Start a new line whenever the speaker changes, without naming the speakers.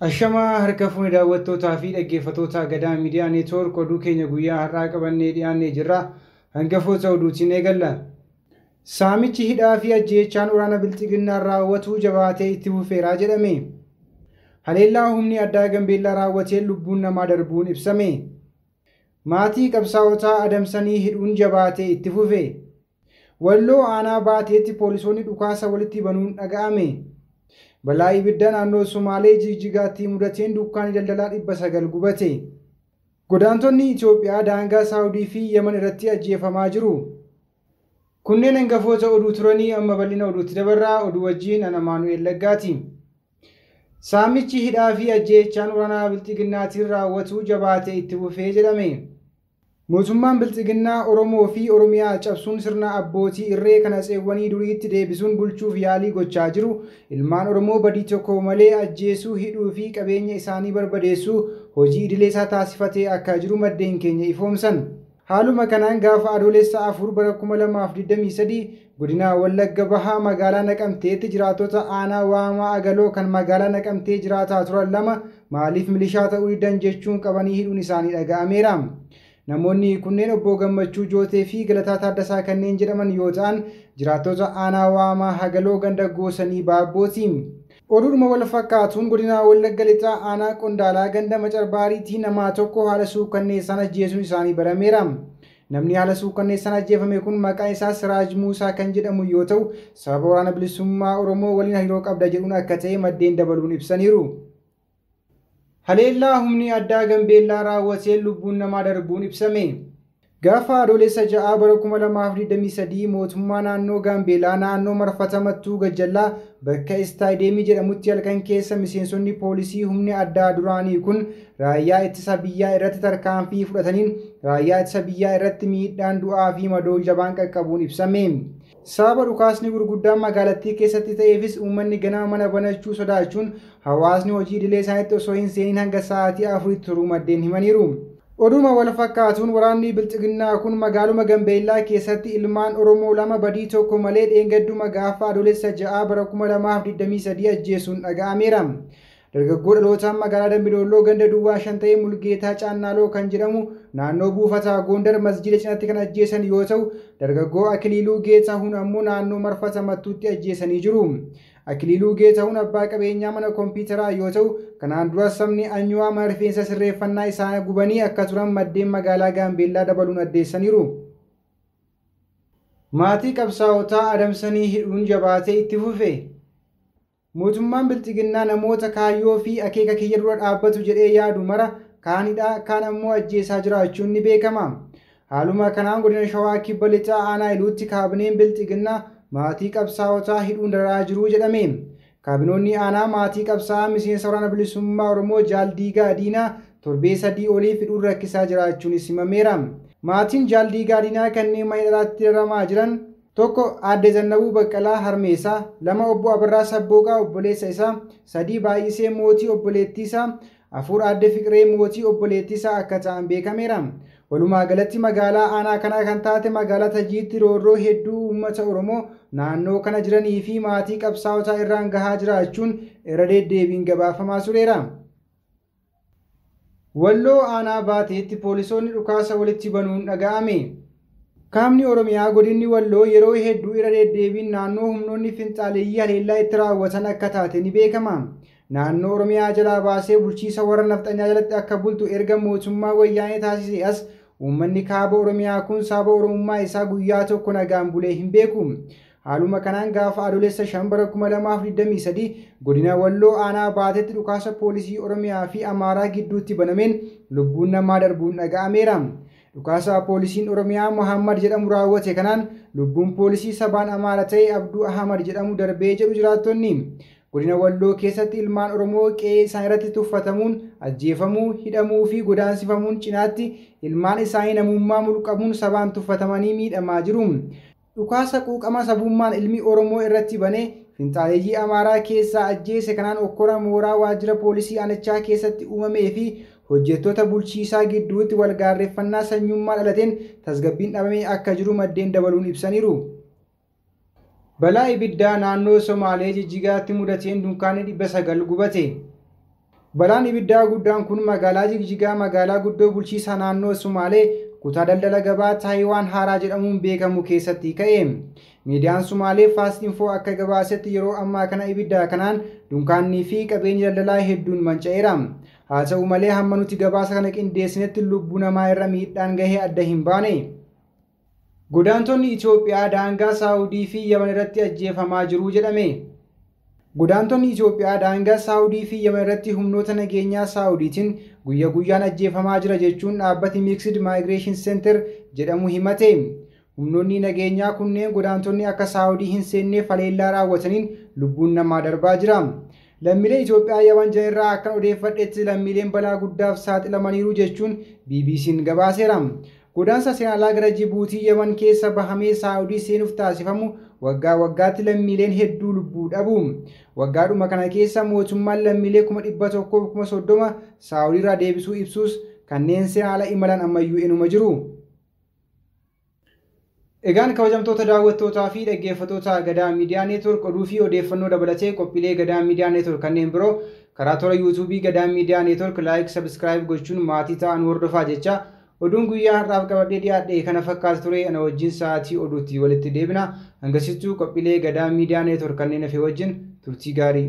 Ashamaa harka fuuni daawwattootaa fi dhaggeeffattoota Gadaa Miidiyaa Neetwoork oduu keenya guyyaa har'aa qabannee dhiyaannee jirra. Hangafoota oduutiin eegalla. Saamichi hidhaa fi ajjeechaan waraana Bilxiginnaan raawwatu jabaatee itti fufeeraa jedhame. Haleellaa humni addaa Gambeellaa raawwateen lubbuun namaa darbuun ibsame. Maatii qabsaa'otaa adamsanii hidhuun jabaatee itti fufe. Walloo aanaa Baateetti poolisoonni dhukaasa walitti banuun dhaga'ame. Balaa ibiddaa naannoo Sumaalee Jigjigaatti mudateen dukkaanni daldalaa 900 gubate. Godaantonni Itoophiyaa daangaa Saawudii fi Yemen irratti ajjeefamaa jiru. Kunneen hangafoota oduu turanii amma bal'ina oduutti dabarraa oduu wajjin ana Maanu'eel Laggaati. Saamichi hidhaa fi ajjeechaan waraana Bilxiginnaatiin raawwatu jabaatee itti fufee jedhame. Mootummaan Bilxiginnaa Oromoo fi Oromiyaa cabsuun sirna abbootii irree kan atseewwanii duriitti deebisuun bulchuuf yaalii gochaa jiru. Ilmaan Oromoo badii tokko malee ajjeesuu, hidhuu fi qabeenya isaanii barbadeessuu hojii idilee isaa taasifatee akka jiru maddeen keenya ifoomsan. Haaluma kanaan gaafa Adoolessa 4 bara 2023 godina Wallagga Bahaa magaalaa Naqamteetti jiraattota aanaa Waamaa Agaloo kan magaalaa Naqamtee jiraataa turan lama maaliif milishaa ta'uu didan jechuun qabanii hidhuun isaanii dhaga'ameera. Namoonni kunneen obbo Gammachuu Jootee fi Galataa Taaddasaa kanneen jedhaman yoo ta'an jiraattota aanaa Waamaa Hagaloo ganda Goosanii Baabbooti. Oduudhuma wal fakkaatuun godina Wallagga Lixaa aanaa Qondaalaa ganda Macarbaariitii namaa tokko haala suukanneessaan ajjeesuun isaanii barameera. Namni haala suukanneessaan ajjeefame kun maqaan isaa Siraaj Muusaa kan jedhamu yoo ta'u sababa waraana bilisummaa Oromoo waliin hariiroo qabda jedhuun akka ta'e maddeen dabaluun ibsaniiru. Haleellaa humni addaa Gambeellaa raawwateen lubbuun namaa darbuun ibsame. Gaafa Adoolessa 6 bara 2023 mootummaa naannoo Gaambeellaa naannoo Marfata Mattuu Gajjallaa bakka Istaayideemii jedhamutti halkan keessa miseensonni poolisii humni addaa duraanii kun raayyaa ittisa biyyaa irratti tarkaanfii fudhataniin raayyaa ittisa biyyaa irratti miidhaan du'aa fi madoo jabaan qaqqabuun ibsame. Sababa dhukaasni gurguddaan magaalattii keessatti ta'eefis uummanni ganama mana banachuu sodaachuun hawaasni hojii idilee isaaniitti osoo hin seeniin hanga sa'aatii 4 turuu maddeen himaniiru. Oduma wal fakkaatuun waraanni Bilxiginnaa kun magaaluma Gambeellaa keessatti ilmaan Oromoo lama badii tokko malee dheengadduma gaafa Adoolessa 6 bara 2023 ajjeesuun dhaga'ameera. Dargaggoo dhalootaan magaalaa Dambidolloo ganda Duwwaa 5 ta'e Mulgeetaa Caannaaloo kan jedhamu naannoo buufataa Gondar masjida cinatti kan ajjeesan yoo ta'u dargaggoo Akiliiluu Geetahuun ammoo naannoo Marfata Mattuutti ajjeesanii jiru. Akiliiluu Geetahuun abbaa qabeenyaa mana kompiitaraa yoo ta'u kanaan dura sabni Anyuwaa mana rifeensa sirreeffannaa isaa gubanii akka turan maddeen magaalaa Gaambeellaa dabaluun addeessaniiru. Maatii qabsaa'otaa adamsanii hidhuun jabaatee itti fufe. Mootummaan Bilxiginnaa namoota kaayyoo fi akeeka kiyya dura dhaabbatu jedhee yaadu mara kaanidha kaan ammoo ajjeesaa jiraachuun ni beekama. Haaluma kanaan godina Shawaa Kibba Lixaa aanaa Iluutti kaabineen Bilxiginnaa maatii qabsaa'otaa hidhuun dararaa jiru jedhame. Kaabinoonni aanaa maatii qabsaa'aa miseensa waraana bilisummaa Oromoo Jaal Diigaa Diinaa torbee 3 oliif hidhuun rakkisaa jiraachuunis himameera. Maatiin Jaal Diigaa Diinaa kanneen mana hidhaatti dararamaa jiran tokko Aadde Zannabuu Baqqalaa Harmeessaa, 2 Obbo Abarraa Sabbooqaa obboleessa isaa, 3 Baay'isee Mootii obboleettii isaa, 4 Aadde Fiqiree Mootii obboleettii isaa akka ta'an beekameera. Walumaa galatti magaalaa aanaa kanaa kan taate magaalaa Tajiitti roorroo hedduu uummata Oromoo naannoo kana jiranii fi maatii qabsaa'otaa irraan gahaa jiraachuun irra deddeebiin gabaafamaa tureera. Walloo aanaa Baateetti poolisoonni dhukaasa walitti banuun dhaga'ame. Kaamni Oromiyaa godinni Walloo yeroo hedduu irra deddeebiin naannoo humnoonni finxaaleeyyii haleellaa itti raawwatan akka taate ni beekama. Naannoo Oromiyaa jalaa baasee bulchiisa warra nafxanyaa jalatti akka bultu erga mootummaa wayyaanee taasise as uummanni kaaba Oromiyaa kun saba Oromummaa isaa guyyaa tokko nagaan bulee hin beeku. Haaluma kanaan gaafa Adoolessa 5 bara 2023 godina Walloo aanaa Baateetti dhukaasa poolisii Oromiyaa fi Amaaraa gidduutti banameen lubbuun namaa darbuun dhaga'ameera. Dhukaasa poolisiin Oromiyaa Muhammad jedhamu raawwate kanaan lubbuun poolisii sabaan Amaara ta'e Abduu Ahmad jedhamu darbee jedhu jiraattonni. Godina Walloo keessatti ilmaan Oromoo qe'ee isaan irratti tuffatamuun, ajjeefamuu, hidhamuu fi godaansifamuun cinaatti ilmaan isaanii namummaa mulqamuun sabaan tuffatamanii miidhamaa jiru. Dhukaasa quuqama sabummaan ilmi Oromoo irratti banee finxaaleeyyii Amaaraa keessaa ajjeese kanaan okkora mooraa waajjira poolisii aanichaa keessatti uumamee fi hojjettoota bulchiisaa gidduutti walgaarreeffannaa sanyummaa dhalateen tasgabbiin dhabamee akka jiru maddeen dabaluun ibsaniiru. Balaa ibiddaa naannoo Somaalee Jijjigaatti mudateen dunkaanni 900 gubate. Balaan ibiddaa guddaan kun magaalaa Jigjigaa magaalaa guddoo bulchiisa naannoo Sumaalee kutaa daldala gabaa Taayiwaan Haaraa jedhamuun beekamu keessatti ka'e. Miidiyaan Sumaalee Faast Info akka gabaasetti yeroo ammaa kana ibidda kanaan dunkaannii fi qabeenyi daldalaa hedduun manca'eera. Haa ta'u malee hamma nuti gabaasa kana qindeessinetti lubbuu namaa irra miidhaan gahee adda hin baane. Godaantonni Itoophiyaa daangaa Saawudii fi Yaman irratti ajjeefamaa jiru jedhame. Godaantonni Itoophiyaa daangaa Saawudii fi Yaman irratti humnoota nageenyaa Saawudiitiin guyya guyyaan ajjeefamaa jira jechuun dhaabbati Mixed Migration Center jedhamu himate. Humnoonni nageenyaa kunneen godaantonni akka Saawudii hin seenneef haleellaa raawwataniin lubbuun namaa darbaa jira. Lammiilee Itoophiyaa Yaman jiran irraa akkan odeeffadhetti lammiileen balaa guddaaf saaxilamaniiru jechuun BBC'n gabaaseera. Godaansa seeraan gara Jibuutii Yaman keessa bahamee Saawudii seenuuf taasifamu waggaa waggaatti lammiileen hedduu lubbuu dhabu. Waggaadhuma kana keessa mootummaan lammiilee 130,000 Saawudii irraa deebisuu ibsus kanneen seeraan ala imalan ammayyuu inuma jiru. Egaan kabajamtoota daawwattootaa fi dhaggeeffattoota Gadaa Miidiyaa Neetwoork oduu fi odeeffannoo dabalatee qophiilee Gadaa Miidiyaa Neetwoork kanneen biroo karaa toora yuutuubii Gadaa Miidiyaa Neetwoork laayik sabskiraayib gochuun maatii ta'an hordofaa jecha oduun guyyaa har'aaf qabadhee dhiyaadhe kana fakkaata ture. Ana wajjin sa'aatii oduutti walitti deebina. Hangasittuu qophiilee Gadaa Miidiyaa Neetwoork kanneen hafe wajjin turtii gaarii.